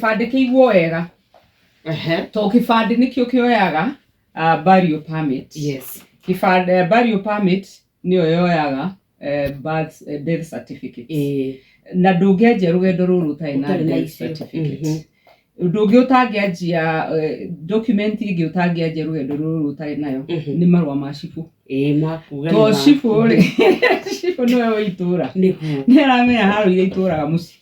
Kĩbandĩ kĩigwo wega, to kĩbandĩ nĩkĩo kĩoyaga burial permit. Kĩbandĩ, burial permit nĩyo yoyaga birth, death certificate. Na ndũngĩanjia rũgendo rũrũ ũtarĩ na Ũtarĩ na death icio. certificate. Ũndũ ũngĩ ũtangĩanjia, document ĩngĩ ũtangĩanjia rũgendo rũrũ ũtarĩ nayo nĩ marũa ma cibũ. Ĩĩ, makuga To nĩ ma- cibũ rĩ, cibũ nĩwe wĩ itũra, Nĩguo. nĩ aramenya harũire itũraga mũciĩ,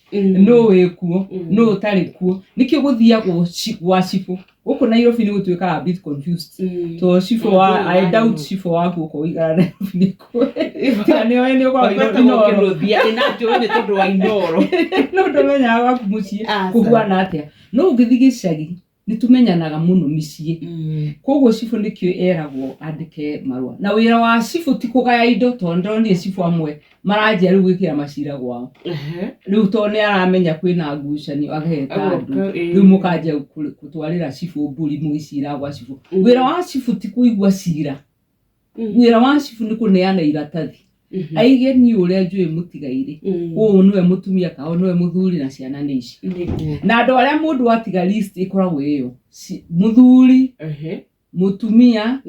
nũ wĩ kuo, nũ ũtarĩ kuo. Nĩkĩo gũthiagwo gwa cibũ. Gũkũ Nairobi nĩ gũtuĩkaga a bit confused, to cibũ wa, I doubt cibũ waku okorwo ũikaraga Nairobi nĩ kuo, tiga nĩ oĩ nĩ ũkoragwo Gwetagwo Inooro. Kĩnũthia, ĩ na njũĩ nĩ tondũ wa Inooro. No ndũmenyaga gwaku mũciĩ Aca. kũhuana atĩa. No ũngĩthiĩ gĩcagi nĩ tũmenyanaga mũno mĩciĩ, koguo cibũ nĩkĩo eragwo andĩke marũa. Na wĩra wa cibũ ti kũgaya indo, tondũ ndonire cibũ amwe maranjia rĩu gwĩkĩra macira gwao. Rĩu tondũ nĩ aramenya kwĩna ngucanio, ageta andũ, rĩu mũkanjia gũtwarĩra cibũ mbũri mũgĩcira gwa cibũ. Wĩra wa cibũ ti kũigua cira, wĩra wa cibũ nĩ kũneana iratathi, aige niĩ ũrĩa njũĩ mũtigairĩ, ũũ nĩwe mũtumia kana ũyũ nĩwe mũthuri na ciana nĩ ici. Na andũ arĩa mũndũ atiga, list ĩkoragwo ĩyo, mũthuri, mũtumia,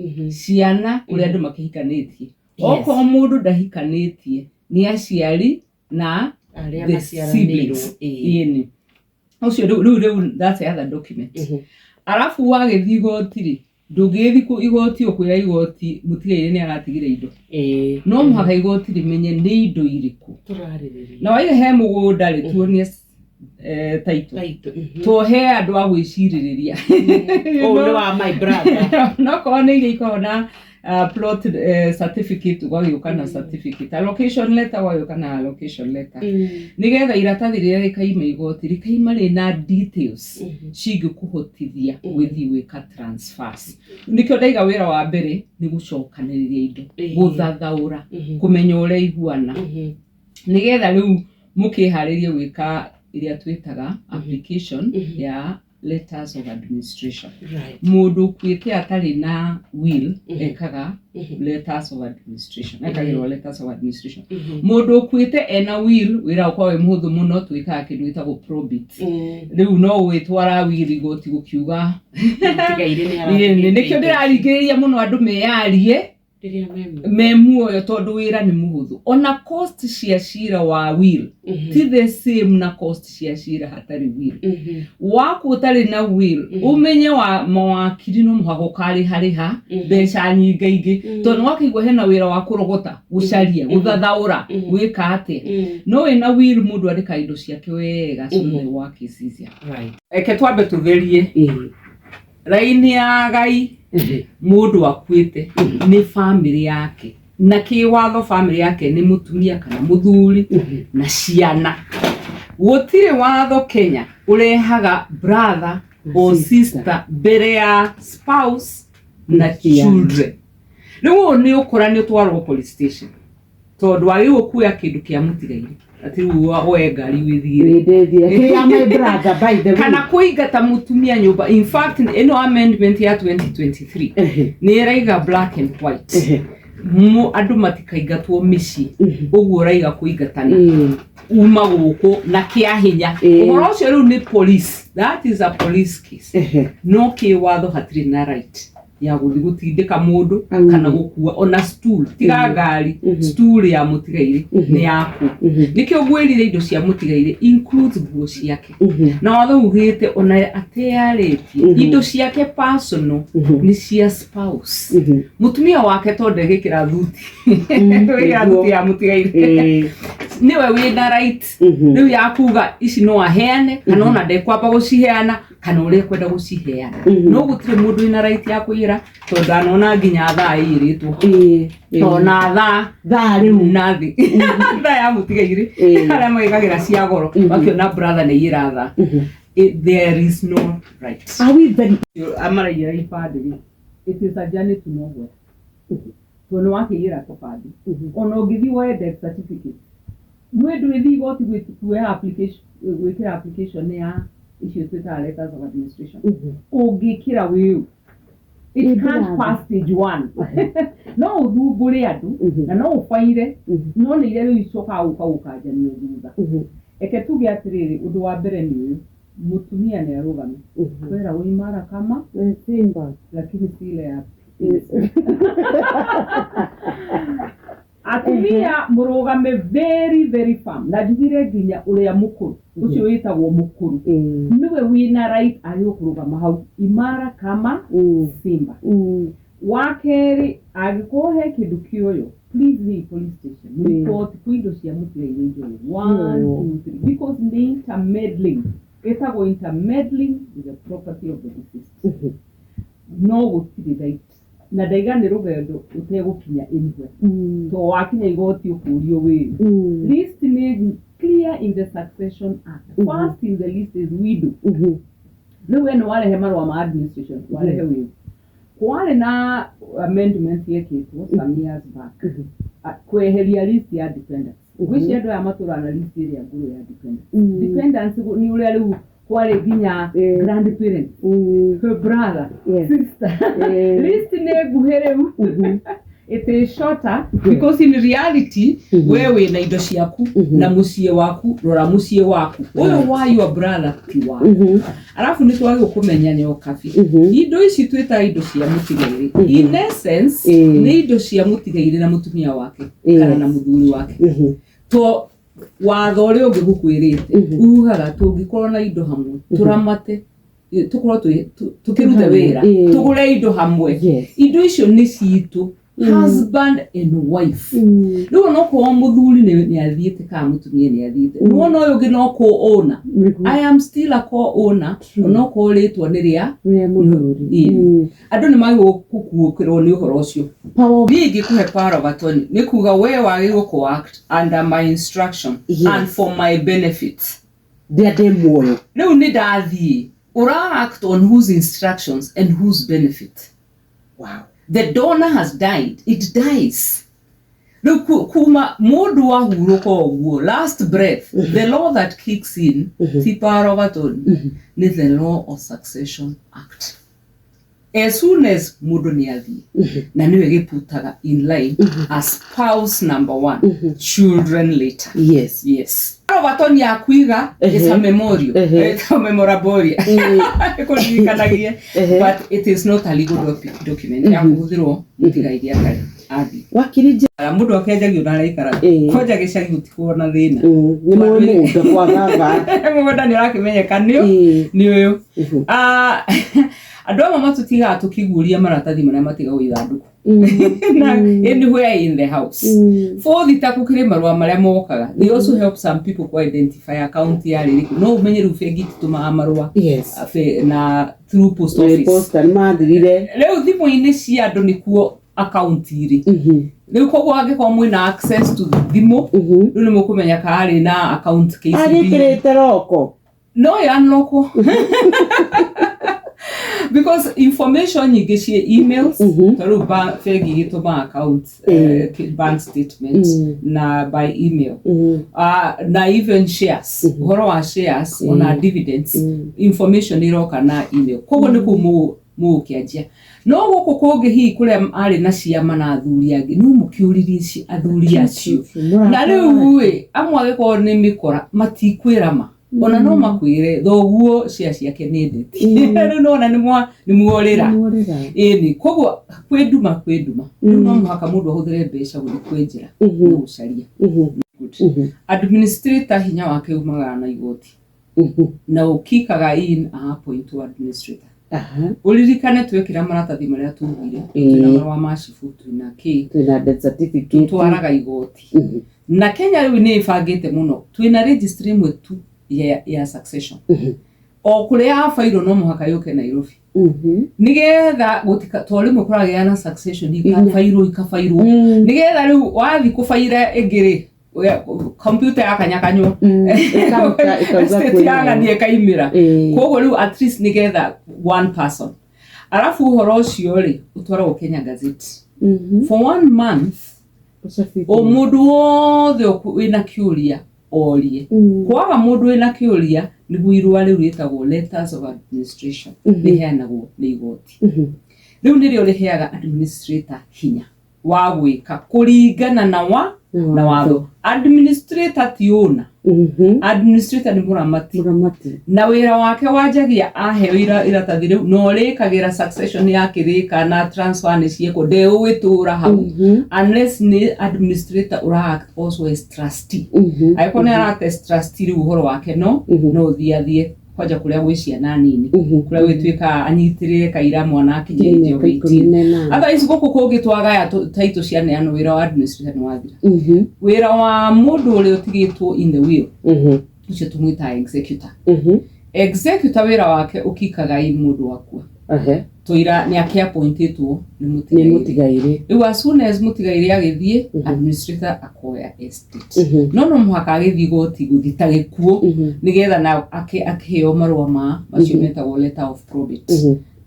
ciana, ũrĩa andũ makĩhikanĩtie. Okorwo mũndũ ndahikanĩtie, nĩ aciari na arĩa the maciaranĩirwo. siblings. Ĩni ũcio rĩu that's the other document. Arabu wagĩthiĩ igoti rĩ, ndũngĩgĩthiĩ igoti ũkwĩra igoti mũtigairĩ nĩ aratigire indo. No mũhaka igoti rĩmenye nĩ indo irĩkũ. Tũrarĩrĩria. Na waiga he mũgũnda rĩ, tuonie title. Title, To he andũ a gwĩcirĩrĩria. Ũũ nĩ wa my brother. No korwo nĩ iria ikoragwo na plot certificate, ũgagĩũka na certificate, allocation letter, ũgagĩũka na allocation letter, nĩgetha iratathi rĩrĩa rĩkaima igoti rĩkaima rĩna details cingĩkũhotithia gũthiĩ gwĩka transfers. Nĩkĩo ndaiga wĩra wa mbere nĩ gũcokanĩrĩria indo, gũthathaũra, kũmenya ũrĩa iguana, nĩgetha rĩu mũkĩharĩrie gwĩka ĩrĩa twĩtaga application ya letters of administration. Mũndũ ũkuĩte atarĩ na will ekaga letters of administration, ekagĩrwo letters of administration. Mũndũ ũkuĩte ena will, wĩra ũkoragwo wĩ mũhũthũ mũno, twĩkaga kĩndũ gĩtagwo probate. Rĩu no gwĩtwara will igoti gũkiuga Mũtigairĩ nĩ Ĩĩ, nĩkĩo ndĩraringĩrĩria mũno andũ meyarie rĩrĩa me me muoyo, tondũ wĩra nĩ mũhũthũ. Ona cost cia cira wa will ti the same na cost cia cira hatarĩ will. Waku ũtarĩ na will, ũmenye wa mawakiri no mũhaka ũkarĩharĩha mbeca nyingaingĩ, tondũ nĩ wakĩigua hena wĩra wa kũrogota, gũcaria, gũthathaũra, gwĩka atĩa. No wĩna will, mũndũ andĩkaga indo ciake wega, so the work is easier. Reke twambe tũtherie raini ya gai. Mũndũ akuĩte nĩ famĩlĩ yake, na kĩwatho famĩlĩ yake nĩ mũtumia kana mũthuri na ciana. Gũtirĩ watho Kenya ũrehaga brother or sister mbere ya spouse na Ciana. children. Rĩu ũyũ nĩ ũkora nĩ ũtwarwo police station, tondũ wagĩrĩirwo kuoya kĩndũ kĩa mũtigairĩ, atĩ rĩu woe ngari wĩthiĩre. Kĩrĩa my brother, by the way. Kana kũingata mũtumia nyũmba. In fact, ĩno amendment ya 2023 nĩ ĩraiga black and white, andũ matikaingatwo mĩciĩ ũguo ũraiga kũingatana, uma gũkũ na kĩa hinya. Ũhoro ũcio rĩu nĩ police, that is a police case. No kĩwatho hatirĩ na right ya gũthiĩ gũtindĩka mũndũ kana gũkua ona stool, tiga ngari. Stool ya mũtigairĩ nĩ yaku. Nĩkĩo ngwĩrire indo cia mũtigairĩ includes nguo ciake, na watho ugĩte ona atearĩtie indo ciake personal nĩ cia spouse, mũtumia wake, tondũ ndegĩkĩra thuti, ndegĩkĩra thuti ya mũtigairĩ. Nĩwe wĩna right rĩu ya kuga ici no aheane kana ona ndekwamba gũciheana kana ũrĩa ekwenda gũciheana. No gũtirĩ mũndũ wĩna right ya kũiyĩra, tondũ anona nginya thaa ĩiyĩrĩtwo, ona thaa. Thaa rĩu. Nathi thaa ya mũtigairĩ, arĩa magĩkagĩra cia goro, makĩona brother nĩ aiyĩra thaa. There is no right. Are we very Amaraiyĩra ibandĩ rĩ, it is a journey to nowhere, tondũ nĩ wakĩiyĩra kĩbandĩ. Ona ũngĩthiĩ woe death certificate, mwĩ ndwĩthiĩ igoti kuoya application, gwĩkĩra application ya icio twĩtaga letters of administration, ũngĩkĩra wĩũ, it can't pass stage one. No ũthumbũre andũ na no ũbaire, no nĩ iria rĩu icokaga gũka gũkanjanio thutha. Reke tuge atĩrĩrĩ, ũndũ wa mbere nĩ ũyũ. Mũtumia nĩ arũgame. Tweragwo imara kama Simba. Lakini si ile ya atumia. Mũrũgame very very firm, na njugire nginya ũrĩa mũkũrũ ũcio wĩtagwo mũkũrũ nĩwe wĩna right agĩrĩirwo kũrũgama hau imara kama simba. Wa kerĩ, angĩkorwo he kĩndũ kĩoyo, please thiĩ police station, report kwĩ indo cia mũtigairĩ njoyo one, two, three, because nĩ intermeddling, ĩtagwo intermeddling with the property of the deceased. No gũtirĩ right na ndaiga nĩ rũgendo ũtegũkinya anywhere, to wakinya igoti ũkũrio wĩru. List nĩ clear in the Succession Act. First in the list is widow. Rĩu we nĩ warehe marũa ma administration, warehe will. Kwarĩ na amendment yekĩtwo some years back, kweheria list ya dependents. Ngwĩciria andũ aya matũraga na list ĩrĩa ngũrũ ya dependents. Dependents nĩ ũrĩa rĩu kwarĩ nginya grandparents, brother, sister. List nĩ nguhĩ rĩu, it is shorter, because in reality we wĩna indo ciaku na mũciĩ waku. Rora mũciĩ waku ũyũ wa your brother ti waku. Arabu nĩ twagĩrĩirwo kũmenya nyokabi indo ici twĩtaga indo cia mũtigairĩ, in essence nĩ indo cia mũtigairĩ na mũtumia wake kana na mũthuri wake, to watho ũrĩa ũngĩ gũkwĩrĩte ugaga tũngĩkorwo na indo hamwe tũramate, tũkorwo tũkĩrute wĩra, tũgũre indo hamwe, indo icio nĩ citũ, husband and wife. Rĩu onokorwo mũthuri nĩ athiĩte kana mũtumia nĩ athiĩte, nĩwona ũyũ ũngĩ no co-owner. I am still a co-owner onokorwo rĩtwa nĩ rĩa Rĩa mũthuri. Ĩĩ. Andũ nĩ magĩrĩirwo gũkuũkĩrwo nĩ ũhoro ũcio. Niĩ ingĩkũhe power of attorney nĩ kuga we wagĩrĩirwo kũ act under my instruction and for my benefit. Ndĩa ndĩ muoyo. Rĩu nĩ ndathiĩ, ũra act on whose instructions and whose benefit? The donor has died, it dies. Rĩu kuma mũndũ ahurũka ũguo, last breath, the law that kicks in ti power of attorney, nĩ the Law of Succession Act. As soon as mũndũ nĩ athiĩ, na nĩwe gĩputaga in line as spouse number one, children later. Yes, power of attorney ya kuiga is a memorial. It's a memorabilia kũririkanagie, but it is not a legal document ya kũhũthĩrwo mũtigairĩ atarĩ athiĩ. Wakiri nje. Mũndũ akenjagio na araikaraga. Kwanja gĩcagi gũtikorwo na thĩna. Nĩ mũĩ mũgũnda kwa baba. Mũgũnda nĩ ũrakĩmenyeka nĩ nĩ ũyũ. Ah, andũ amwe matũtigaga tũkĩguũria maratathi marĩa matigagwo ithandũkũ na anywhere in the house. Fourth, ta gũkĩrĩ marũa marĩa mokaga, they also help some people ku identify account yarĩ ĩrĩkũ. No ũmenye rĩu bengi ititũmaga marũa na through post office. Posta nĩ mathirire. Rĩu thimũ-inĩ cia andũ nĩkuo account irĩ. Rĩu koguo angĩkorwo mwĩna access to thimũ, rĩu nĩ mũkũmenya karĩ na account KCB. Agĩkĩrĩte roko. No ĩ-unlockwo because information nyingĩ ciĩ emails. Ta rĩu bengi ĩgĩtũma account bank statement na by email, na even shares, ũhoro wa shares ona dividends information ĩroka na email. Koguo nĩ kũu mũgũkĩanjia. No gũkũ kũngĩ hihi kũrĩa arĩ na ciama na athuri angĩ, no mũkĩũririe athuri acio. Na rĩu ĩ amwe angĩkorwo nĩ mĩkora matikwĩra ma, ona no makwĩre thoguo cia ciake nĩ ndeti. Rĩu nona nĩ muorĩra. Ĩni koguo kwĩ nduma, kwĩ nduma. Rĩu no mũhaka mũndũ ahũthĩre mbeca gũthiĩ kwĩnjĩra na gũcaria. Good. Administrator hinya wake umaga na igoti na ũkikaga in appointwo administrator. Ũririkane twekĩra maratathi marĩa tugire, twĩna marũa ma cibũ, twĩna kĩ, Twĩna death certificate. Twaraga igoti. Na Kenya rĩu nĩ ĩbangĩte mũno, twĩna registry ĩmwe tu ya succession. O kũrĩa yabairwo no mũhaka yũke Nairobi nĩgetha gũtika, to rĩmwe kũragĩa na succession ikabairwo ikabairwo, nĩgetha rĩu wathiĩ kũbaira ĩngĩ rĩ, computer yakanyakanywo, Ĩkaruta ĩkauga state kwĩnayo. yagania ĩkaimĩra. Koguo rĩu at least nĩgetha one person, arabu ũhoro ũcio rĩ ũtwaragwo Kenya Gazette for one month. Ũcabithie. O mũndũ wothe wĩna kĩũria orie. Kwaga mũndũ wĩna kĩũria, nĩguo irũa rĩu rĩtagwo letters of administration rĩheanagwo nĩ igoti. Rĩu nĩrĩo rĩheaga administrator hinya wa gwĩka kũringana na wa Na na watho. Administrator ti owner. Administrator nĩ mũramati. Mũramati. Na wĩra wake wanjagia aheo iratathi rĩu na ũrĩkagĩra succession ya kĩrĩka na transfer nĩ ciĩkwo, ndegũgĩtũra hau unless nĩ administrator ũra act also as trustee. Angĩkorwo nĩ ara act as trustee, rĩu ũhoro wake no no ũthiĩ athiĩ kwanja kũrĩa gwĩ ciana nini, kũrĩa gwĩtuĩka anyitĩrĩre kaira mwana akinye age of Mĩaka ikũmi 18. na ĩnana. Otherwise gũkũ kũngĩ twagaya title cianeanwo, wĩra wa administrator nĩ wathira. Wĩra wa mũndũ ũrĩa ũtigĩtwo in the will, ũcio tũmwĩtaga executor. Executor wĩra wake ũkikaga i mũndũ akua, tũira nĩ akĩappointĩtwo nĩ Nĩ mũtigairĩ. mũtigairĩ. Rĩu as soon as mũtigairĩ agĩthiĩ, administrator akoya estate. No no mũhaka agĩthiĩ igoti gũthita gĩkuũ nĩgetha na akĩheo marũa ma macio metagwo letter of probate,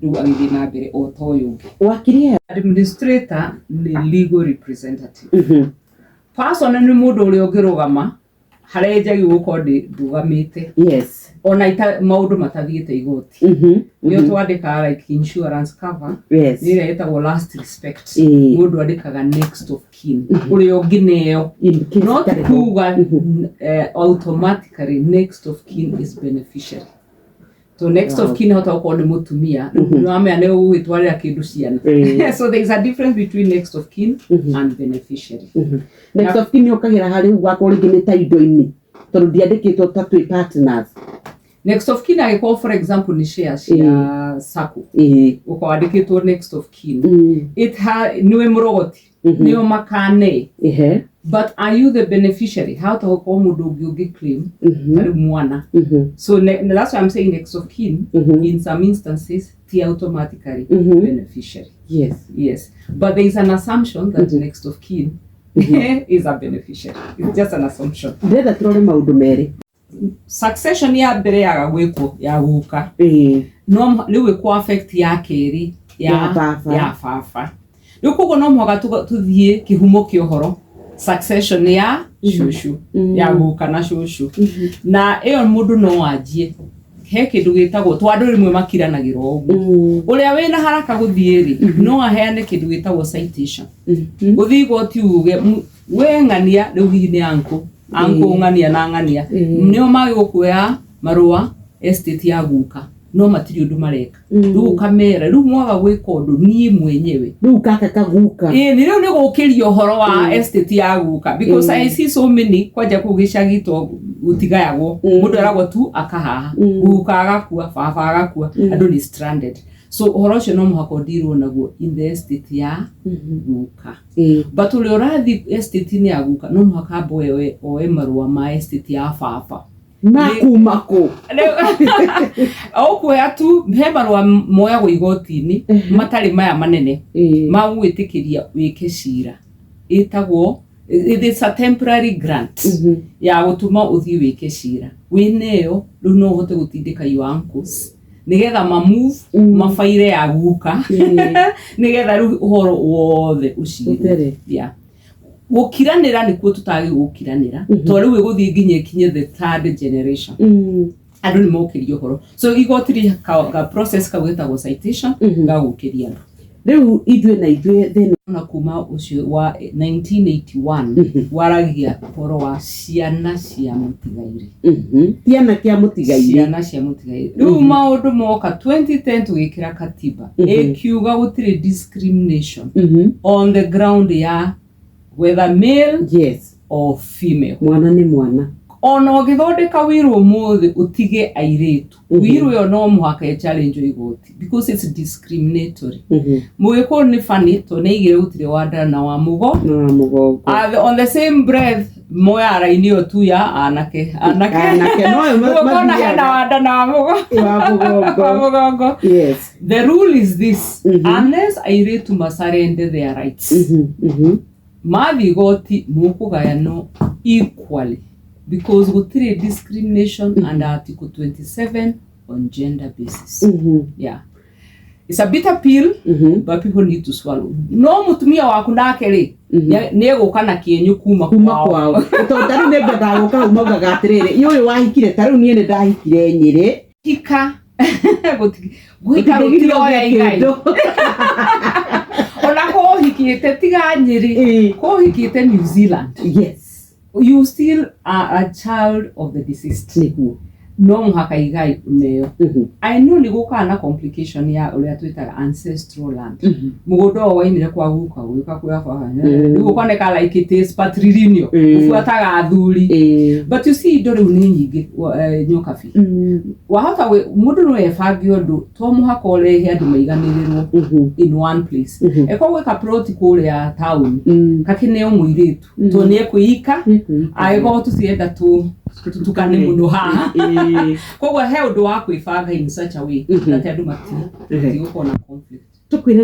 rĩu agĩthiĩ na mbere o ta ũyũ ũngĩ. Wakiri aya. Administrator nĩ legal representative person, nĩ mũndũ ũrĩa ũngĩrũgama harĩa njagĩ gũkorwo ndũgamĩte ona ita maũndũ matathiĩte igoti. Nĩo twandĩkaga like insurance cover, nĩ ĩrĩa ĩtagwo last respect. Mũndũ andĩkaga next of kin, ũrĩa ũngĩneo. In case Not itarĩ ho. kuga automatically next of kin is beneficiary. So next of kin hota gũkorwo nĩ mũtumia, nĩ wamenya nĩ ũgũgĩtwarĩra kĩndũ ciana. So there is a difference between next of kin and beneficiary. Next of kin yũkagĩra harĩ gwakorwo rĩngĩ nĩ ta indo-inĩ, tondũ ndiandĩkĩtwo ta twĩ partners. Next of kin angĩkorwo, for example, nĩ share cia sacco, ũkorwo andĩkĩtwo next of kin, it ha nĩwe mũrogoti, nĩo makane. But are you the beneficiary? Hahota gũkorwo mũndũ ũngĩ ũngĩ claim, ta rĩu mwana. So that's why I'm saying next of kin in some instances ti automatically beneficiary. Yes, but there is an assumption that next of kin is a beneficiary. It's just an assumption. Ndĩrenda tũrore maũndũ merĩ. Succession ya mbere yaga gwĩkwo ya guka, no rĩu ĩkũ affect ya kerĩ ya Ya baba. Ya baba. Rĩu koguo no mũhaka tũthiĩ kĩhumo kĩa ũhoro, succession ya cũcũ, ya guka na cũcũ, na ĩyo mũndũ no anjie he kĩndũ gĩtagwo to andũ rĩmwe makiranagĩra ũguo. Ũrĩa wĩna haraka gũthiĩ rĩ, no aheane kĩndũ gĩtagwo citation, gũthiĩ igoti uge, we ng'ania rĩu hihi nĩ anko anko ng'ania na ng'ania nĩo magĩgũkuoya marũa estate ya guka, no matirĩ ũndũ mareka. Rĩu ũkamera rĩu mwaga gwĩka ũndũ niĩ mwenyewe. Rĩu gaka kaguka. Ĩĩ, nĩ rĩu nĩ gũkĩria ũhoro wa estate ya guka, because I see so many kwanja kũu gĩcagi to gũtigayagwo. Mũndũ eragwo tu akahaha, guka agakua, baba agakua, andũ nĩ stranded. So ũhoro ũcio no mũhaka ũndirwo naguo in the estate ya guka. But ũrĩa ũrathiĩ estate-inĩ ya guka no mũhaka ambe oe marũa ma estate ya baba. Makuma kũ? Ũkuoya tu he marũa moyagwo igoti-inĩ matarĩ maya manene magũgwĩtĩkĩria wĩke cira, ĩtagwo it's a temporary grant ya gũtũma ũthiĩ wĩke cira wĩna ĩyo. Rĩu no ũhote gũtindĩka your uncles nĩgetha mamove mabaire ya guka, nĩgetha rĩu ũhoro wothe ũcirwo. Ũthere. Yeah. Gũkiranĩra nĩkuo tũtagĩ gũkiranĩra, to rĩu ĩgũthiĩ nginya ĩkinye the third generation. Andũ nĩ mokĩria ũhoro, so igoti rĩ ka process kau getagwo citation gagũkĩria andũ. Rĩu ithuĩ na ithuĩ thĩna. Na kuma ũcio wa 1981 waragia ũhoro wa ciana cia mũtigairĩ. Ciana kĩa mũtigairĩ. Ciana cia mũtigairĩ. Rĩu maũndũ moka 2010, tũgĩkĩra katiba ĩkiuga gũtirĩ discrimination on the ground ya whether male or female. Mwana nĩ mwana. Ona ũngĩthondeka wĩra ũmũthĩ ũtige airĩtu, wĩra ũyũ no mũhaka ĩ challenge igoti because it's discriminatory. Mũgĩkũyũ nĩ funny to nĩ aigire gũtirĩ wa nda na wa mũgo Na wa mũgongo. On the same breath moya raini ĩyo tu ya anake anake. Anake, no yo Ũkona mathiaga. Hena wa nda na wa mũgo Wa mũgongo. Wa mũgongo. The rule is this: unless airĩtu masurrender their rights, mathiĩ igoti mũkũgayano equally, because gũtirĩ discrimination under article 27 on gender basis. Yeah, it's a bitter pill, but people need to swallow. No mũtumia waku nake rĩ, nĩ egũka na kĩenyũ kuma Kuma kwao. Kwao, tondũ tarĩu nĩ ngwendaga gũka hau maugaga atĩrĩrĩ, ĩ ũyũ wahikire, tarĩu niĩ nĩ ndahikire Nyĩrĩ. Hika guhika gũtiroya igai. Ona kũhikĩte tiga Nyĩrĩ, kũhikĩte New Zealand. You still are a child of the deceased. Nĩguo. No mũhaka igai ũneo. I know nĩ gũkaga na complication ya ũrĩa twĩtaga ancestral land. Mũgũnda ũyũ waimire kwa guka ũgĩũka kwa baba, rĩu ũkoneka like it is patrilineal, ũbuataga athuri. But you see, indo rĩu nĩ nyingĩ, nyokabi. Wahota mũndũ no ebange ũndũ, to mũhaka ũrehe andũ maiganĩrĩrwo in one place. Eko gwĩka plot kũrĩa town, kakĩneo mũirĩtu to nĩ ekwĩika, angĩkorwo tũtirenda tũtukane mũno haha. Koguo he ũndũ wa kwĩbanga in such a way that andũ matigũkorwo na conflict. Tũkwĩre.